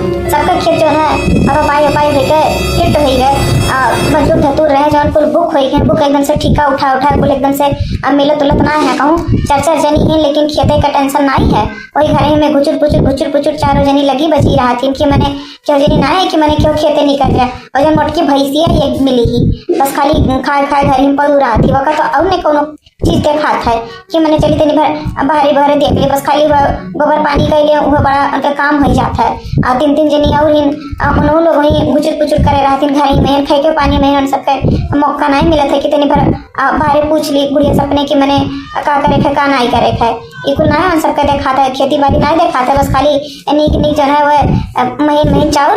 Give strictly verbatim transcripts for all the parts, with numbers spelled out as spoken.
सबका खेत जो है, अब रोपाई ओपाई होई गए, फिट होई गए, आ, मजदूर धतूर रहे, जौन कुल बुक होई गए, बुक एकदम से ठीका उठा उठा कुल एकदम से, अब मिलत उलत ना है कहूँ, चार चार जनी है, लेकिन खेते का टेंशन ना ही है। वही घरे में घुचुर पुचुर, घुचुर पुचुर चारों जनी लगी बची रहत हिन कि मने केहू जनी ना है कि मने केहू खेते निकल जाए। और जब मोटकी भैंसिया एक मिली ही, बस खाली खाए खाए घर ही में पड़ू रहत ही, ओका तो और नहीं कोनो चीज देखात है कि मने चली तनी भर बाहरे बहरे देख ले, बस खाली वह गोबर पानी कर ले, वह बड़ा उनका काम हो जाता है। आ तीन तीन जनी और हिन, आ, उन्हों लोग वहीं घुचुर पुचुर करे रहत हिन घर ही में, खाए के पानी में, उन सबके मौका नहीं मिलत है कि तनी भर, आ, बाहरे पूछ ली बुढ़िया सबने कि मने का करे खे, का नहीं करे खे। ई कुल ना है, उन सबके देखाता है, खेती बाड़ी ना देखाता है, बस खाली नीक नीक जौन है वह, अ, महीन महीन चाउर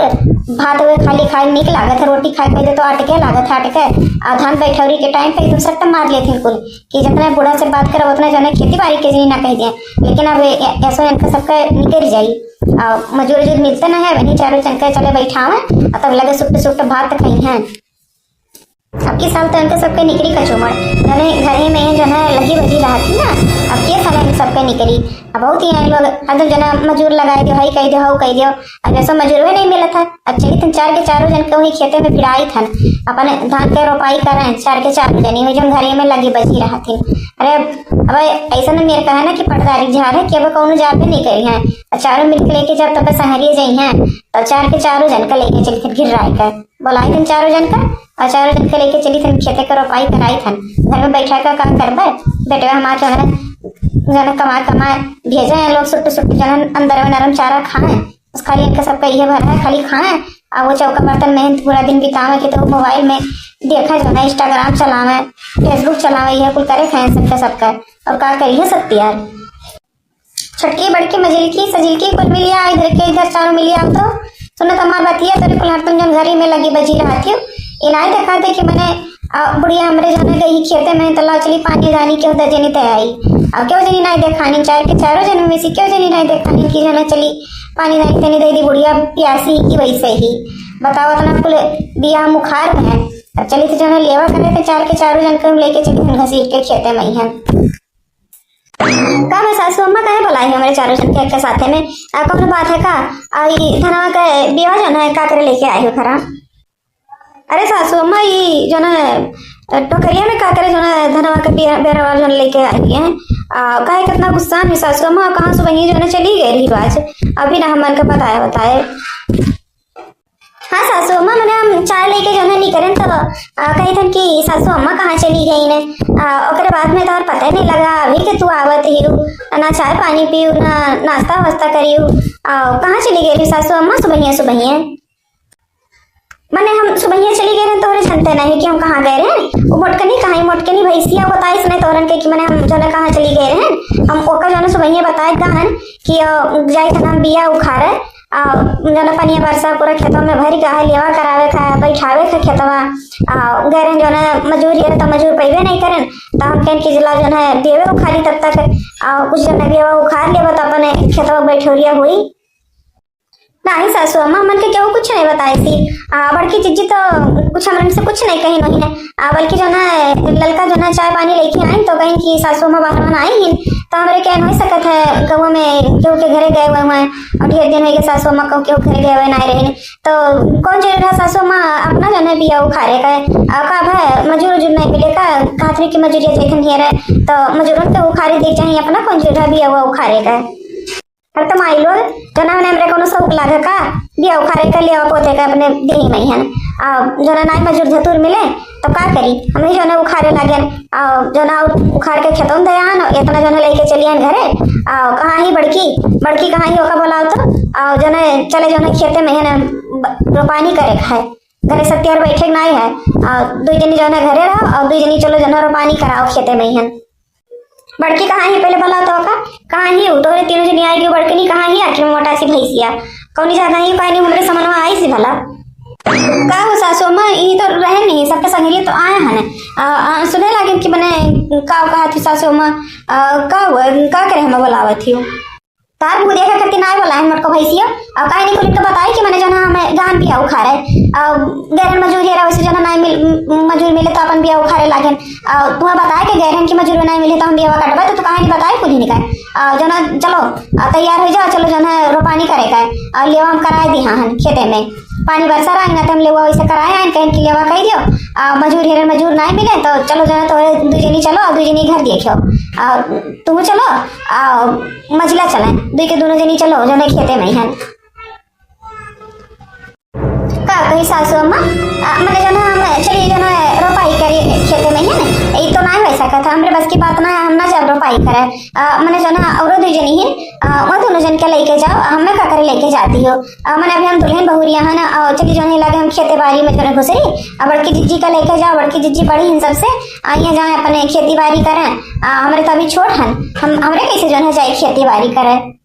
भात वह खाली खाए नीक लागत है, रोटी खाए पहले तो अटके लागत है, अटके। आ धान बैठौरी के टाइम पे एकदम सट्ट मार लेथिन कुल कि जितना बूढ़ा से बात करब उतना जौन है खेती बाड़ी के जनी ना कह दिए। लेकिन अब ए-, ए-, ऐसा इनका सबका निकल जाई। आ मजूर उजूर मिलते ना है, वही चारों चंके चले बैठावे, आ तब लगे सुट सुट भात खाई हैं। अब के साल तो इनके सबके निकरी कचूमर, जौने घरे में जौन है लगी बजी रहत ही ना, अब के साल इनके सबके निकरी। अब बहुत ही लोग हरदम जौन है मजूर लगाए दियो, हई कह दियो, हऊ कह दियो, अब ऐसा मजूर भी नहीं मिलत है। अब चली थन चार के चारों जन के वही खेते में भिड़ाई थन, अपन धान के रोपाई करें, चार के चारों जनी वही जौन घरे में लगी बजी रहत ही। अरे अब, अब ऐसा न मेर कहे ना कि पटदारी झार है कि अब कौनो जाबे नहीं करी है, अब चारों मिलके लेके जब तब सहरिए जाई हैं, तो चार के चारों जन के लेके चली थन गिर्राई के। बोलाई थन चारों जन का, और चारों जन के लेके चली थन खेते के रोपाई कराई थन। घर में बैठा का का करबे, बेटवा हमार जौन है, जौन है कमाए कमाए भेजे हैं लोग, सुट सुट जौन है अंदर में नरम चारा खाए, बस खाली इनका सबका इहे भर है, खाली खाए। आ वो चौका बर्तन में पूरा दिन बितावे के तो मोबाइल में देखा, जौन है Instagram चलावे, Facebook चलावे, इहे कुल करे खाए सबका सबका। और का करिए सब यार। छोटकी, बड़की, मझिलकी, सझिलकी, कुल मिलिया, इधर के इधर चारों मिलिया। अब तो सुनो तो हमार बतिया, तोरे कुल हरदम जौन घरी में लगी बजी रहत हियो। ई नाई देखाते कि मने, आ, बुढ़िया हमरे जौन गई खेते में, तो लाओ चली पानी दानी केहू दे जनी ते आई। अब केहू जनी नाई देखानी, चार के चारों जन में से केहू जनी नाई देखानी कि जौन चली पानी दानी तनी दे दी, बुढ़िया प्यासी की वैसे ही। बताओ, इतना कुल बिया मुखार में है। अब चली तो जौन लेवा करे थे, चार के चारों जन को लेके चली हम घसीट के खेते में ही हैं। का बे सासू अम्मा, काहे बोलाई है हमरे चारों जन के एक साथे में? आ, कौन बात है का? आ, ई धनवा के बिया जौन है, का करे लेके आई हो घरा? अरे सासू अम्मा, ई जौन है, टोकरिया में का करे जौन है, धनवा के बिया, बेरवा जौन लेके आई है। आ, काहे कितना गुस्सा में सासू अम्मा, कहाँ से वहीं जौन है चली गई रही आज, अभी ना हमन के बताए बताए। हाँ सासू अम्मा, मने हम चाय लेके जौन है निकरेन तो, आ, कही थन कि सासू अम्मा कहाँ चली गई ने? आ, ओकरे बाद में तो और पता ही नहीं लगा, अभी के तू आवत ही, ना चाय पानी पीऊ, ना नाश्ता वास्ता करियो। आ, कहाँ चली गई रही सासू अम्मा सुबहिया सुबहिया? मने हम सुबहिया चली गए रहे, तोहरे जनते नहीं कि हम कहाँ गए रहे। वो मोटकनी कहाँ, मोटकनी भैंसिया बताइस नहीं तोहरन के कि मने हम जौन है कहाँ चली गए रहे। हम ओकर जौन है सुबहिया बताए गहन कि, अ, जाई थन हम बिया उखाड़े, आ, जौन पनिया बरसा पूरा खेतवा में भरि गा है, लेवा करावे का, बैठावे का खेतवा। आ, गए रहेन जौन है मजूर, ये तो मजूर पइबे नहीं करेन, तो हम कहन कि जिला जौन है देवे उखाड़ी तब तक, आ, कुछ जौन है देवा उखाड़ लेबा तो अपने खेतवा बैठौरिया हुई। नहीं सासू अम्मा, हमन के केहू कुछ नहीं बताइस ही। आ, बड़की जिज्जी तो कुछ हमन से कुछ नहीं कही नहीं है। आ, बल्कि जौन है ललका जौन है चाय पानी लेके आई तो कहीं कि सासू अम्मा बाहर में आई ही, तो हमरे के नहीं सकत है, गौवा में केहू के घरे गए हुए हैं और ढेर दिन हो गए सासू अम्मा को केहू घरे गए हुए नहीं रहे। तो कौन जरूर है सासू अम्मा अपना जौन है बिया उखाड़े का, आ, का भाई मजूर उजूर नहीं मिले का, कहत रही कि मजूरिया जैसे नहीं रहे, तो मजूरन के उखाड़े दे चाहिए अपना, कौन जरूर है बिया हुआ उखाड़े का। अरे तो माई लोग, जौन है हमरे कोनो शौक लागे का, बिया उखाड़े का, लेवा पोते का अपने देही में ही है। आ जौन है नाई मजूर धतूर मिले, तो का करी, हम ही जौन है उखाड़े लागेन। आ जौन है उखाड़ के खेतों दे आन, इतना जौन है लेके चली आन घरे। आ कहाँ ही बड़की, बड़की कहाँ ही ओका बोलाओ तो, आ जौन है चले जौन है खेते में है ना, ब-, रोपानी करे का है। घरे सत्यार बैठे के नाई है। आ दुई जनी जौन है घरे रहो, और दुई जनी चलो जौन है रोपानी कराओ खेते में ही है। बड़की कहाँ ही पहले बोलाओ तो का, कहाँ ही हो? तोहरे तीनों जनी आई गई, बड़कनी कहाँ ही? आखिर में मोटा सी भैंसिया कौनी ज्यादा ही, काहे नहीं हमरे समनवा आई सी भला? का हो सासू अम्मा, ई तो रहे नहीं, सबके संगरिया तो आए हैं। आ, आ, सुने लागे कि मने का कहा थी सासू अम्मा, आ, का हुआ, का करे हमें बोलावत ही हो? तार मुँह देखे करती नाई बोला है मोटको भैंसिया। और काहे नहीं खुल के बताई कि मने जौन है हमें गहन बिया उखारे। और गैरन मजूर हेरा वैसे जौन है नाई मिल, म-, मजूर मिले तो अपन बिया उखारे लागेन। और तुम्हें बताए कि गैरन की मजूर नाई मिले तो हम बिया काटबा, तो तू काहे नहीं बताए कुल ही निकाल। और जौन है चलो, और तैयार हो जाओ, चलो जौन है रोपानी करे का है। और लेवा हम कराए दी हाँ हन खेते में। पानी बरसा रहा है ना, तो हम लेवा वैसे कराए हैं, कहीं कि लेवा कह दियो। आ, मजूर हेरन मजूर नाई मिले तो चलो जौन है तोहरे दू जनी चलो और दू जनी घर देखियो। आ, तू चलो, आ, मझिला चले, दुई के दोनों जनी चलो, जौन है खेते में ही है। का कही सासू अम्मा, आ, मने जौन है हम चली जौन है रोपाई करी खेते में ही है ना, ई तो ना हो सकत है, हमरे बस की बात ना है, हम ना जाब रोपाई करे। आ, मने जौन है औरो दुई जनी ही, आ, वह दोनों जन के लेके जाओ, आ, हमें का करे लेके जाती हो? आ, मने अभी हम दुल्हन बहुरिया है ना, आ, चली जौन है लागे हम खेते बाड़ी में जौन है घुसरी, आ, बड़की जिज्जी का लेके जाओ, बड़की जिज्जी बड़ी हन सबसे, आ, ये जाए अपने खेती बाड़ी करें, आ, हमरे तो अभी छोट हन, हम, हमरे कैसे जौन है जाए खेती बाड़ी करे?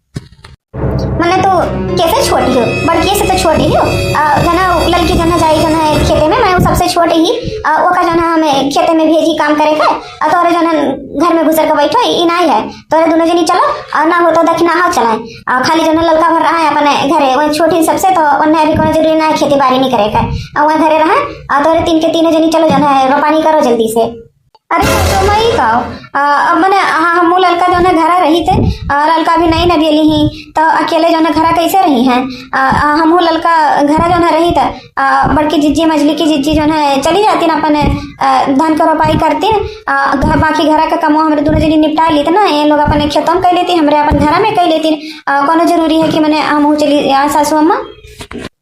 मने तू कैसे छोटी हो? बड़की से तो छोटी हो। आ, जौन है ललकी जौन है जाई जौन है खेते में, मने वो सबसे छोटी ही, आ, ओका जौन है हमें खेते में भेजी काम करे का, आ, तोहरे जौन है घर में घुसर के बैठो, ई, ई नाई है। तोहरे दोनों जनी चलो, आ, ना हो तो दक्षिणा हाव चलाए। आ, खाली जौन है ललका भर रहा है अपने घरे, वो छोटी सबसे तो उन्हें अभी कोनो जरूरी ना है खेती बाड़ी नहीं करे का। आ, वह घरे रहा, आ, तोहरे तीन के तीनों जनी चलो जौन है रोपानी करो जल्दी से। अरे, तो मैं ही कहो, आ, अब मने, हाँ, हमू ललका जौन है घरा रही थे, आ, ललका अभी नहीं नदियली ही, तो अकेले जौन है घरा कैसे रही हैं? आ, आ, हमू ललका घरा जौन है रही थे, आ, बड़की जिज्जी, मझली की जिज्जी जौन है चली जाती ना अपन, आ, धान के रोपाई करती, आ, घर, बाकी घरा का कमवा हमरे दोनों जनी निपटा लेते ना, ये लोग अपन खेतों में कर लेती, हमरे अपन घरा में कर लेती, आ, कोनो जरूरी है कि मने हमहू चली, आ, सासू अम्मा?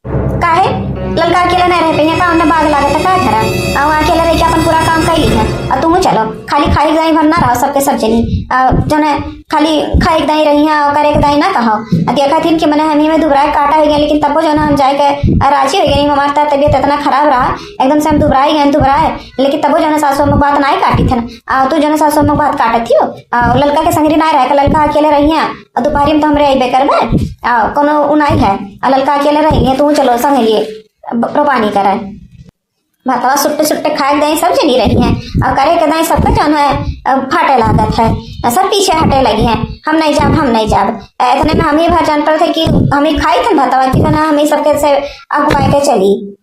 काहे? ललका अकेले नहीं रह पइहे का? हमने बाग लागत है का घरा? आ, वहाँ अकेले रह के अपन पूरा काम कर ली है। आ, तुम चलो, खाली खाए के दाई भर ना रहो सबके सब जनी। आ, जौन है खाली खाए के दाई रही है, और करे के दाई ना कहो। आ, देखा थी कि मने हम ही में दुबराए काटा हो गया, लेकिन तबो जौन है हम जाए के, आ, राजी हो गए। हमार तो तबीयत इतना खराब रहा, एकदम से हम दुबराए गए, दुबराए, लेकिन तबो जौन है सासू अम्मा बात नहीं काटी थी ना। आ, तू जौन है सासू अम्मा बात काटत थी हो। आ, ललका के संगरी नहीं रहे, ललका अकेले रही है। और दोपहरी में तो हमरे अइबे करबे, आ, कोनो उ नाई है, आ, ललका अकेले रही है, तू चलो संगे लिए ब-, रोपानी करे। भातवा सुट्टे सुट्टे खाए के दाई सब जनी रही हैं, और करे के दाई सबके जौन है, अ, फाटे लागत है, अ, सब पीछे हटे लगी हैं, "हम नहीं जाब, हम नहीं जाब।" अ, इतने में हम ही भर जान पड़ते कि हम ही खाई थे भातवा कि ना हम ही सबके से अगुआ के चली।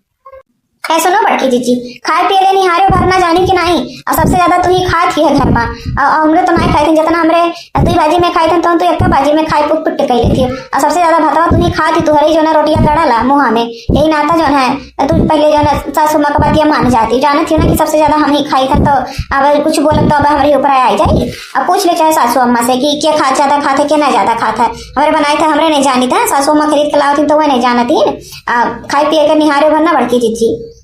ए, सुनो बड़की जीजी, खाए पिए ले निहारे भर ना जानी कि नाई? आ सबसे ज्यादा तू ही खात ही है घर में। आ, आ हमरे तो नाई खाई थे, जितना हमरे दुई बाजी में खाई थे, तो तू एक बाजी में खाए पुट पुट के कह लेती हो। आ सबसे ज्यादा भतवा तू ही खात ही, तुहरे ही जौन है रोटिया गड़ला मुँहा में, यही नाता जौन है। तू पहले जौन है सासू माँ का बतिया मान जाती, जानत ही ना कि सबसे ज्यादा हम ही खाई थे, तो अब कुछ बोलब तो अब हमरे ऊपर आ जाई। अब पूछ ले चाहे सासू अम्मा से कि के खात ज्यादा खात है, के ना ज्यादा खात है। हमरे बनाए थे, हमरे नहीं जानी था, सासू अम्मा खरीद के लावत ही तो वह नहीं जानत ही। आ, खाए पिए के निहारे भर ना बड़की जीजी।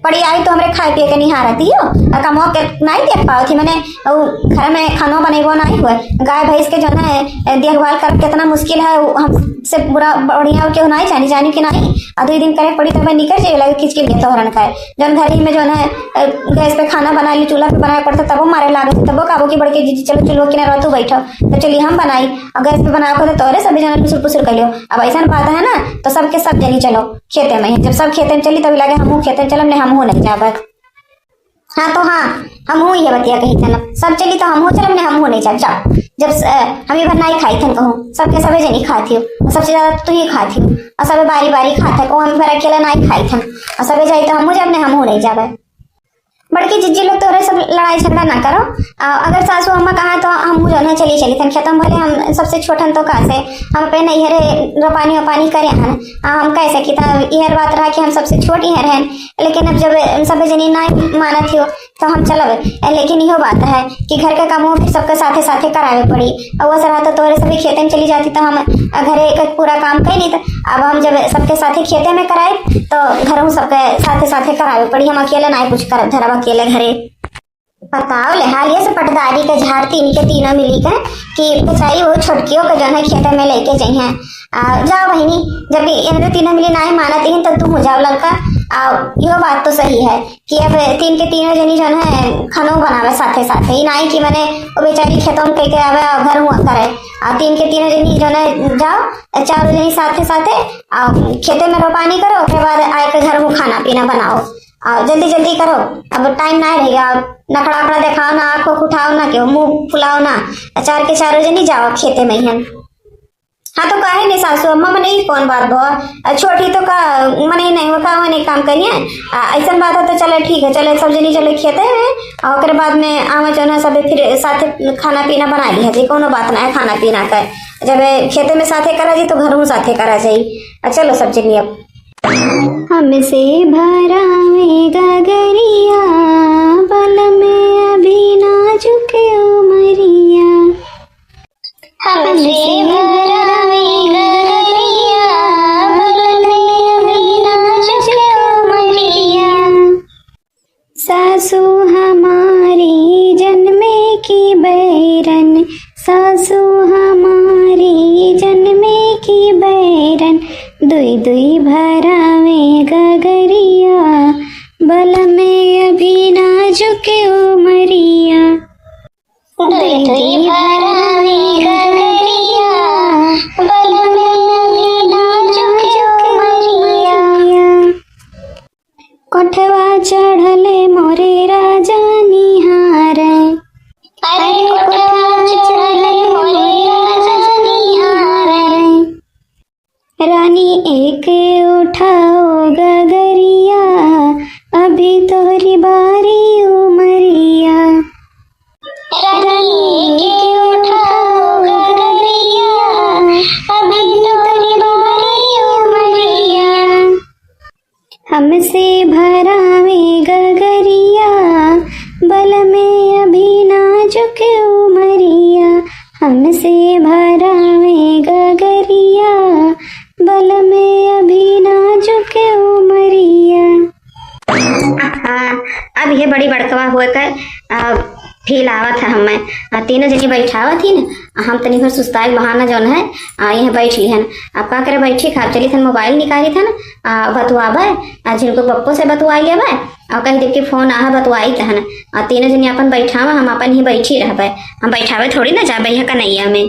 पड़ी आई तो हमरे खाए पिए के निहारत ही हो, और कमवा के नहीं देख पावत ही, मने उ घर में खानो बनेबो नहीं हुए। गाय भैंस के जौन है देखभाल करब कितना मुश्किल है, उ हमसे बुरा बढ़िया केहू नहीं जानी, जानी कि नहीं। आ दुई दिन करे पड़ी तब निकल जाए लगे किचकिच के तोहरन का। जौन घर ही में जौन है, अ, गैस पे खाना बना ली, चूल्हा पे बनाए पड़ता, तबो मारे लागत, तबो काबो की बड़की जीजी चलो चूल्हा किनारे तू बैठो, तो चलिए हम बनाई। और गैस पे बनाओ को तो तोरे सभी जन पुसुर पुसुर कर लियो। अब ऐसा बात है ना, तो सबके सब जनी चलो खेते में। जब सब खेते में चली, तभी लगे हमहू खेते में चलब, नहीं हमहू नहीं जाबे। हाँ तो हाँ, हमहू ये बतिया कही चलब, सब चली तो हमहू चलब, नहीं हमहू नहीं चल, जाओ। जब स-, अ, हम ही भर नहीं खाई थन कहूँ, सबके सबे जनी खाती हो, और सबसे ज्यादा तू ही खाती हो, और सबे बारी बारी खाते हो, हम भर अकेला नहीं खाई थन, और सबे जाई तो हमहू जाब, नहीं हमहू नहीं जाबे। बड़की जिज्जी लोग तोहरे सब लड़ाई झगड़ा ना करो। आ, अगर सासू अम्मा कहा तो हमहू जौन है चली चली थन खेतों, भले हम सबसे छोटन तो का से, हम पे नैहरे रोपानी ओपानी करे हन। आ, हम कैसे कि ता इहर बात रहा कि हम सबसे छोट इहर हैं, लेकिन अब जब सब जनी ना मानत हो तो हम चलब। ए, लेकिन इहो बात है कि घर के कामों फिर सबके साथे साथे करावे पड़ी। और वो सरा तो तोहरे सभी खेते में चली जाती तो हम घरे के पूरा काम कर ली। तो अब हम जब सबके साथे खेते में कराए तो घरों सबके साथे साथे करावे पड़ी, हम अकेले ना कुछ करब धरब अकेले घरे। बताओ ले हालिया से पटदारी के झाड़ तीन के तीनों मिली के कि बेचारी वो छोटकियों के जौन है खेते में लेके जइहें। आ, जाओ बहिनी, जब इनके तीनों मिली नाई मानत ही तो तुम हो जाओ ललका। आ, यो बात तो सही है कि अब तीन के तीनों जनी जौन है खानो बनावे साथे साथे, ई नाई कि मने वो बेचारी खेतों में कह के आवे और घर हुआ करे। आ, तीन के तीनों जनी जौन है जाओ, चारों जनी साथे साथे आ, खेते में रोपानी करो, ओकरे बाद आए के घर में खाना पीना बनाओ। आ, जल्दी जल्दी करो, अब टाइम ना रहेगा। नखड़ा उखड़ा देखाओ ना, आँख उख उठाओ ना, केहू मुँह फुलाओ ना। आ, चार के चारों जनी जाओ खेते में ही। हाँ, तो काहे नहीं सासू अम्मा, मने ई कौन बात भवा? आ, छोटी तो का, मने ई नहीं हो का, मने काम करिए। आ, ऐसन बात है तो चले, ठीक है, चले सब जनी चले खेते में, और ओकरे बाद में आवे जौन है सबे फिर साथे खाना पीना बना लिया जी, कोनो बात ना है खाना पीना का। जब खेते में साथे करा जी तो घर में साथे करा जाई। आ, चलो सब जनी अब। हमसे भरावे गगरिया, बलम अभी नाजुक उमरिया। हमसे भरावे गगरिया, बलम अभी नाजुक उमरिया। सासू हमारी जन्मे की बैरन, सासू हमारी जन्मे की बैरन, दुई दुई भरावे गगरिया, बलम अभी नाजुक उमरिया। दुई दुई भरावे गगरिया, बलम अभी नाजुक उमरिया। कोठवा चढ़ले मोरे राजा निहारे। अरे कोठवा चढ़ले मोरे राजा निहारे। रानी एक उठाओ गगरिया, अभी तोहरी बारी उमरिया। रानी एक उठाओ गगरिया, अभी तोहरी बारी उमरिया। हमसे भरावे गगरिया, बलम अभी नाजुक उमरिया। हमसे भरावे गगरिया, बलम अभी नाजुक उमरिया। हाँ, अब ये बड़ी बड़कवा हुए कर, आ, feel आवत है हमें। आ, तीनों जनी बैठावत ही न, आ, हम तनी भर सुस्ताए बहाना जौन है, आ, यहाँ बैठ लिहन। अब का करे, बैठी खा, चली थन mobile निकाली थन, आ, बतुआबे, आ, झिनको पप्पो से बतुआई लेबे, आ, कही देब कि phone आहा, बतुआई तहन। आ, तीनों जनी अपन बैठावा, हम अपन ही बैठी रहबे, हम बैठावे थोड़ी ना जाबे यहाँ कनैया में।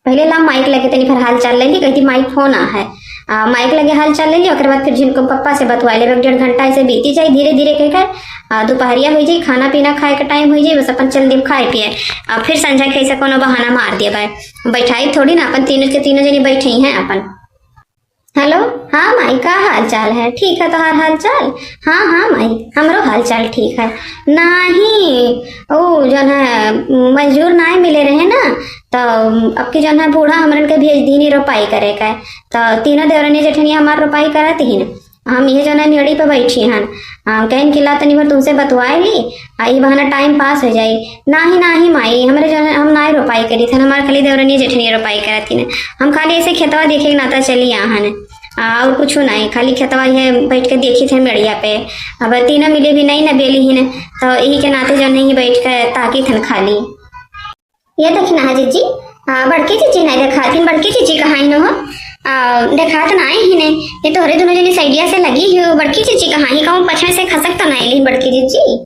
पहले ला माइक लगे तनी भर हाल चाल ले ली, कही थी माइक phone आ है। आ, माइक लगे हाल चाल ले ली, ओकर बाद फिर झिनको पप्पा से बतुआ लेबे। एक डेढ़ घंटा ऐसे बीती जाई धीरे धीरे कह कर। आ, दोपहरिया हो जाई, खाना पीना खाए के time हो जाई, बस अपन चल देब खाए पिए। आ, फिर संझा के ऐसे कोनो बहाना मार दिया भाई, बैठाई थोड़ी ना अपन तीनों के तीनों जनी बैठे हैं अपन। हेलो, हाँ माई, का हाल चाल है? ठीक है तोहार हाल चाल? हाँ हाँ माई, हमरो हाल चाल ठीक है। नाही, ओ जौन है मजदूर नाही मिले रहे ना, तो अब की जौन है बूढ़ा हमरन के भेज दीनी रोपाई करे का। तो तीनों देवरनी जेठनिया हमार रोपाई करत ही ना, हम ये जौन है मेड़ी पे बैठी हन। आ, कहेन कि ला तनी भर तुमसे बतुआए ली, आ, ई बहाना time pass हो जाई। नाही नाही माई, हमरे जौन है, हम नाही रोपाई करी थन, हमार खाली देवरनी जेठनिया रोपाई करत ही ना, हम खाली ऐसे खेतवा देखे के नाता चली आ हन। आ, और कुछ नहीं, खाली खेतवा ये बैठ के देखी थे मेड़िया पे। अब तीनों मिले भी नहीं ना बेली ही न, तो यही के नाते जौन है बैठ के ताकी थन खाली। ये देखी ना जिज्जी, आ, बड़की जिज्जी नहीं देखात हिन, बड़की जिज्जी कहाँ हिन हो? आ, देखात ना आई ही ने, ये तोहरे दोनों जनी side से लगी हो, बड़की जिज्जी कहाँ ही, कहूँ पछे से खसक तो नहीं ली बड़की जिज्जी?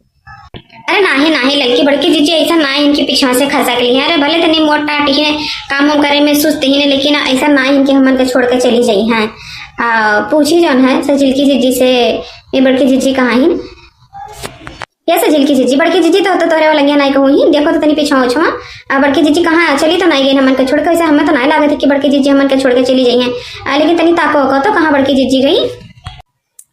अरे नाही नाही लड़की, बड़की जिज्जी ऐसा ना है इनकी पीछा से खसक ली है। अरे भले तनी मोट टाट ही ने, काम वाम करे में सुस्त ही ने, लेकिन ऐसा ना है इनके हमन के छोड़ के चली जाई हैं। आ, पूछी जौन है सजिल की जिज्जी से, ये बड़की जिज्जी कहाँ ही? ये सजिल की जिज्जी, बड़की जिज्जी तो, तो तोरे वाला नहीं कहूँ ही, देखो तो तनी पीछा उछवा। आ, बड़की जिज्जी कहाँ है? चली तो नहीं गई हमन के छोड़ के, वैसे हमें तो नहीं लागत है कि बड़की जिज्जी हमन के छोड़ के चली जाई हैं। आ, लेकिन तनी ताको को तो कहाँ बड़की जिज्जी गई?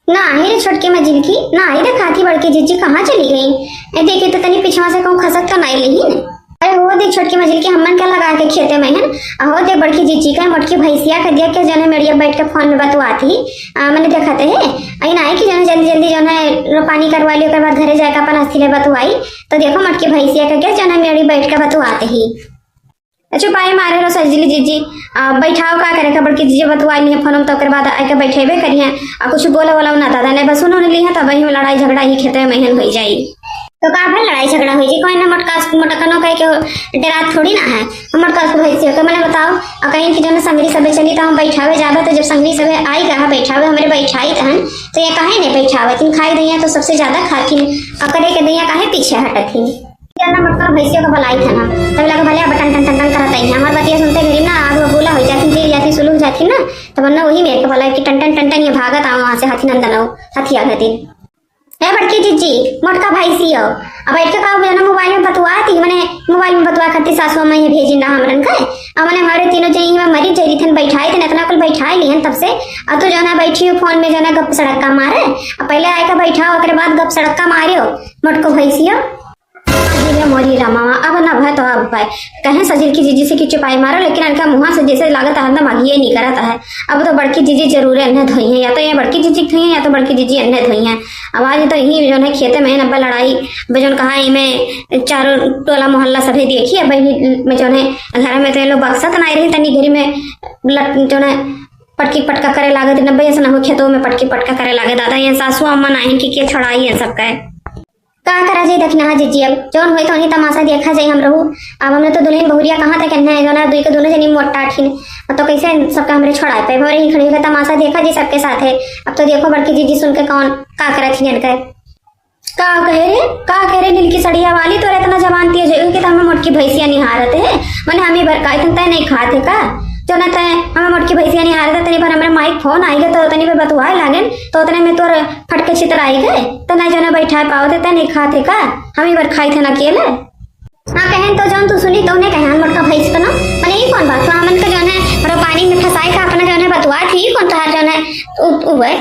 नाही रे छोटकी मझिलकी, नाही देखात ही बड़की जिज्जी कहाँ चली गई? ए, देखी तो तनी पिछवा से कहूँ खसक तो नहीं लेही ने। अरे हो दे छोटकी मझिलकी, हमन का लगा के खेते में हन। आ हो दे बड़की जिज्जी का मोटकी भैंसिया का देख के जौन है मेड़िया बैठ के phone में बतुआत ही। आ, मने देखत है, आई नाही कि जौन है जल्दी जल्दी जौन है रोपानी करवा ली, ओकर बाद घरे जाके अपन हस्ती ले बतुआई। तो देखो मोटकी भैंसिया का क्या जौन है मेड़ी बैठ के बतुआत ही। चुपाई मारे रहो सजिली जिज्जी, आ, बैठाओ का करे का बड़की जिज्जी बतुआ लिए फोन में, तो ओकर बाद आके बैठेबे करिए, आ, कुछ बोला वाला ना दादा, नहीं बस उन्होंने ली है, तब वही में लड़ाई झगड़ा ही खेते में हन होई जाई। तो का भाई लड़ाई झगड़ा होई जाई, कोई ना मोटका, मोटकनो कहे के डरात थोड़ी ना है, मोटका उसको भैंसी हो, तो मने बताओ, आ, कहीं कि जब संगरी सबे चली तो हम बैठावे जाबे, तो जब संगरी सबे आई कहा बैठावे, हमरे बैठाई तहन, तो ये काहे नहीं बैठावे, तीन खाई दैया तो सबसे ज्यादा खाती, आ, करे के दैया काहे पीछे हटत ही। जाना मटका भैंसियों का बलाई था ना, तब लगा भले अब टन टन टन टन करत आई है। हमार बतिया सुनते घरी ना आग बबूला हो जाती, जल जाती, सुलग जाती ना, तब ना वही मेरे के भलाई कि टन टन टन टन ये भागत आवा वहाँ से हाथी नंदन आओ, हाथी आ गए। ए बड़की जिज्जी, मोटका भैंसी हो, अब बैठ के का जाना मोबाइल में बतुआ थी, मने मोबाइल में बतुआ करती सासू अम्मा ये भेजी ना हमरन का, अब मने हमारे तीनों जनी में मरी जरी थन, बैठाए थन, इतना कुल बैठाए लिहन तब से। अब तो जौन है बैठी हो फोन में जौन है गप सड़क्का मारे। अब पहले आए का बैठाओ, ओकरे बाद गप सड़क्का मारियो, मोटको भैंसियो। अरे मोरी रामा, अब ना भय तो अब भय। कहें सजिल की जीजी से कि चुपाई मारो, लेकिन इनका मुँहा से जैसे लागत है एकदम अगिए नहीं करत है। अब तो बड़की जीजी जरूर अन्ने धोई हैं, या तो ये बड़की जीजी धोई हैं, या तो बड़की जीजी अन्ने धोई हैं। अब आज तो यही जौन है खेते में नब्बे लड़ाई, अब जौन कहा इमे चारों टोला मोहल्ला सभे देखी, अब यही में जौन है घर में तो ये लोग बक्सत ना रही, तनी घरी में लट-, जौन है पटकी पटका करे लागे, नब्बे ऐसा ना हो खेतों में पटकी पटका करे लागे। दादा, ये सासू अम्मा ना है कि के छोड़ाई है सबका। का करा जी, देखना है जीजी, अब जौन होई तो उन्हीं तमाशा देखा जाई हम रहू। अब हमने तो दुल्हन बहुरिया कहाँ तक अन्ने है, जौन है दुई के दोनों जनी मोटा ठिन, अब तो कैसे सबका हमरे छोड़ाए पे, हमरे ही खड़ी होकर तमाशा देखा जी सबके साथ है। अब तो देखो बड़की जीजी सुन के कौन का करत ही इनका। का कहे रे, का कहे रे नीलकी सड़िया वाली, तोरे इतना जबान तेज है कि तो हमें मोटकी भैंसिया निहारत है। मने हम ही बरकाई थन, तय नहीं खात है का? जौन है तय हमें मोटकी भैंसिया निहारत है, तनी पर हमरे माइक फोन आई गए तो तनी पर बतुआए लागेन, तो उतने में तोर फटके छितराई गए, तो नहीं जौन है बैठा पावत है, तय नहीं खात है का? हम ही बरकाई थन अकेले। हाँ, कहेन तो जौन तू सुनी तो उन्हें कहे, "हम मोटका भैंस बनो।" मने ई कौन बात हुआ? हमन के जौन है रोपानी में फंसाए का अपना जौन है बतुआ थी, ई कौन तोहार जौन है उ-, उ है?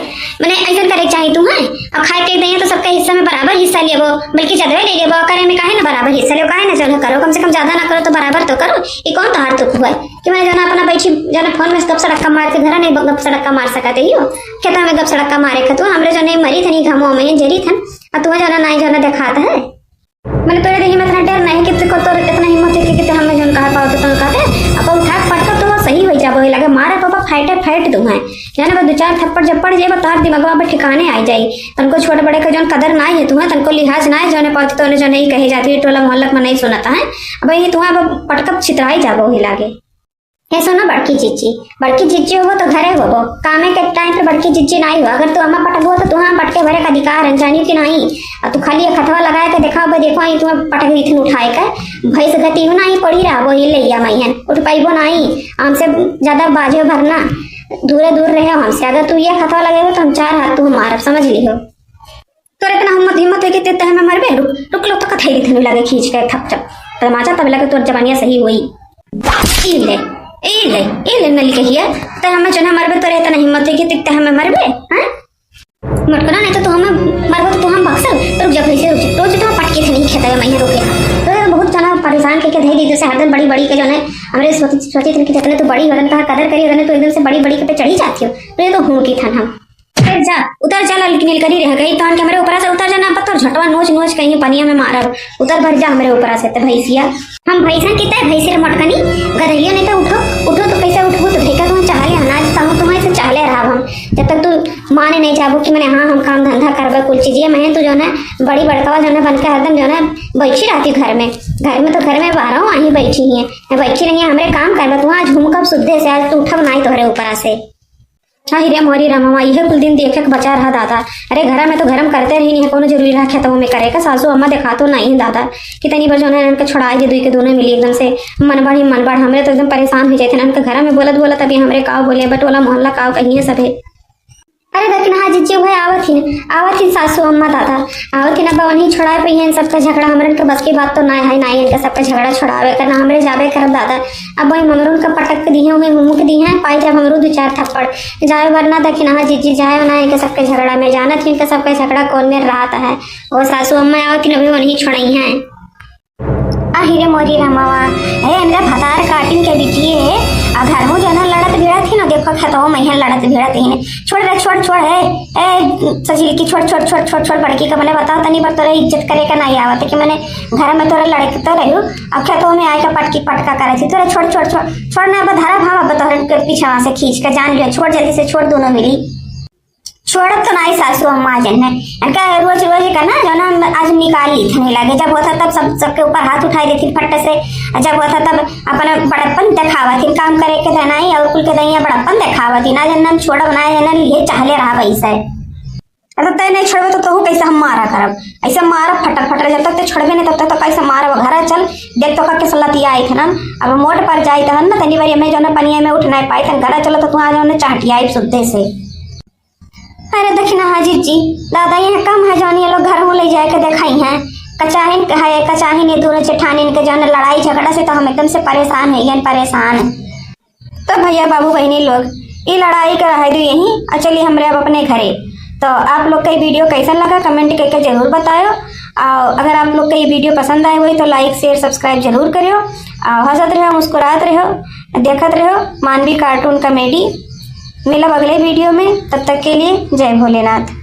मने ऐसन करे के चाही तू है। अब खाए पिए के दइया तो सबके हिस्सा में बराबर हिस्सा लेबो, बल्कि जदवे ले लेबो, करे में काहे ना बराबर हिस्सा लेबो, काहे ना जौन है करो, कम से कम ज्यादा ना करो तो बराबर तो करो। ई कौन तोहार तुक हुआ कि मने जौन अपना बैठी जौन फोन में गप सड़क्का मार के घरा नहीं गप सड़क्का मार सकत ही हो, खेता में गप सड़क्का मारे खतु हमरे जौन है मरी थनी घामों में जरी थन, आ तू जौन है ना जौन है देखात है। मने तोरे देही में इतना डर नहीं कि तू को तोर इतना हिम्मत है कि, कि ते हमें जौन कहा पाओ तो तुम कहते, अब उठा के पटका तो सही हो जाबो, ये लगे मारे पापा फाइटे फाइट दूं है। जाने बस दो चार थप्पड़ जब पड़ जाए, तार दिमाग अब ठिकाने आ जाई। तनको छोट बड़े का जौन कदर ना है तू है, तनको लिहाज ना है, जौने पाओ तो उन्हें जौन ही कहे जाती है, टोला मोहल्ला में नहीं सुनाता है। अब ये तू अब पटका छितराई जाबो ही लागे। हे सुनो बड़की जिज्जी, बड़की जिज्जी होबो तो घरे होबो, कामे के टाइम पे बड़की जिज्जी नाई हो। अगर तू अम्मा पटक हो तो तुहाँ पटके भरे का अधिकार है, जानियो कि नाई? और तू खाली एक हथवा लगाए के देखाओ, बे देखो, आई तुम्हें पटक दी थन उठाए के। भैंस गति हो नाई, पड़ी रहबो ही लैया मैहन, उठ पाइबो नाई। हमसे ज्यादा बाजो भरना, दूरे दूर रहे हमसे। अगर तू ये हथवा लगाए हो तो हम चार हाथ तू मारब, समझ लिहो। तोर इतना हिम्मत, हिम्मत है कि ते, ते हमें मरबे? रुक, रुक लो तो कथई थनु लगे खींच के थप थप। तमाचा तब लगे तोर जवानिया सही होई। ई ले, ई ले, ई ले नली कहिया। ते हमें जना मरबे, तोरे इतना हिम्मत है कि ते, ते हमें मरबे? हाँ? मटकना नहीं तो तू हमें मरबो तो तू हम बक्सर। रुक जा भैंसे, रुक जा। रोज तो पटके थे नहीं खेता है मैं रोके। तो बहुत जना परेशान करके धई दी जैसे हरदम बड़ी बड़ी के जौन है। हमरे सोची, सोची थी कि जितने तू बड़ी हो, तने तोहार कदर करी, उतने तू एकदम से बड़ी बड़ी के पे चढ़ी जाती हो। तो ये तो हूँ की थन हम। उतर जा, उतर जा, ललकी नीलकरी रह गई। तहन के हमरे ऊपरा से उतर जा, ना पत्थर झटवा नोच नोच कहीं पनिया में मारब। उतर भर जा हमरे ऊपरा से, ते भैंसिया। हम भैंसन की ते भैंसी रे मोटकनी, गदहियो नहीं ते उठो, उठो तो कैसे उठबो? तो ठेका तुम चाहले अनाज ताहू तुम्हें से चाहले रहब हम। जब तक तू माने नहीं जाबो कि मने हाँ हम काम धंधा करबे कुल चीज, ये महीने तू जौन है बड़ी बड़कवा जौन है बन के हरदम जौन है बैठी रहती घर में। घर में तो घर में बारह आई बैठी है, बैठी नहीं है, हमरे काम करबे तू। आज घूम कब सुद्धे से, आज तू उठब नाई तोहरे ऊपरा से। अहि रे मोरी रामवा, इहे कुल दिन देखे के बचा रहा दादा। अरे घरा में तो गरम करते रही नहीं, कोनो जरूरी रहा खेतों में करे का। सासू अम्मा देखा तो नहीं दादा, कितनी बार जौन है इनके छोड़ाए दे, दुई के दोनों मिली एकदम से मनबढ़ ही मनबढ़। हमरे तो एकदम परेशान हो जाते ना इनके घरा में बोलत बोलत। अभी हमरे काव बोले, बटोला मोहल्ला काव कहिए सभे। अरे दखिनहा जिज्जी भाई आवत ही, आवत ही सासू अम्मा दादा, आवत ही ना बा, वहीं छोड़ाए पे हैं सबका झगड़ा। हमरन के बस की बात तो ना है, ना ही इनका सबका झगड़ा छोड़ावे करना, हमरे जाबे करब दादा। अब वही ममरून का पटक के दिए, वही हुमुक दिए हैं, पाई जब हमरू दो चार थप्पड़। जाए वरना दखिनहा जिज्जी, जाए वरना इनके सबके झगड़ा में, जानत ही इनके सबके झगड़ा कौन में रहत है। वो सासू अम्मा आवत ही ना, वही वहीं छोड़ाई हैं। आहि रे मोरी रामावा, हे इनका भतार काटिन के बिटिए, आ घर में जना लड़त भिड़त ही ना, देखो खेतों में यहाँ लड़त भिड़त ही। छोड़ रे, छोड़, छोड़, हे, ए, सजिल की छोड़, छोड़, छोड़, छोड़, छोड़, बड़की का मने बताओ तनी बार तोरे इज्जत करे का नहीं आवत कि मने घर में तोरे लड़कते रहो, अब खेतों में आए का पटकी पटका करे थी। तोरे छोड़, छोड़, छोड़, छोड़ ना, अब धरा भाव अब तोहरे के पीछे से खींच के जान लियो, छोड़ जल्दी से, छोड़ दोनों मिली। छोड़त तो नाई सासू अम्मा जन है। इनका रोज रोज का ना जो ना आज निकाली थने लगे, जब होता तब सब, सबके ऊपर हाथ उठाई देती फट से, जब होता तब अपना बड़प्पन दिखावत थी, काम करे के देना ही और कुल के दइया बड़प्पन दिखावत थी, ना जन हम छोड़ब ना जन ये चाहले रहा वैसे। अब तय नहीं छोड़बे तो तोहू कैसे हम मारा करब, ऐसे मारब फटर फटर, जब तक ते छोड़बे नहीं तब तक तो कैसे मारब। घर चल, देख तो कब के सलतिया आई थे ना, अब मोट पर जाई तहन ना तनी बारी हमें जो ना पनिया में उठ नहीं पाई तन घर चलो तो तू आ जाओ ना चाहटिया आई सुद्धे से। अरे दखिनहा जिज्जी, दादा यहाँ कम है जौन ये लोग घर में ले जाए के देखाई हैं। कचाहिन है, कचाहिन ये दोनों जेठानिन के जौन लड़ाई झगड़ा से तो हम एकदम से परेशान है, यानी परेशान है। तो भैया बाबू बहिनी लोग, ई लड़ाई का रहे दो यहीं, और चलिए हमरे अब अपने घरे। तो आप लोग का ये video कैसन लगा, comment करके जरूर बतायो। और अगर आप लोग का ये video पसंद आए हुई तो like, share, subscribe जरूर करियो। और हंसत रहो, मुस्कुरात रहो, देखत रहो मानवी cartoon comedy। मिलब अगले video में, तब तक के लिए जय भोलेनाथ।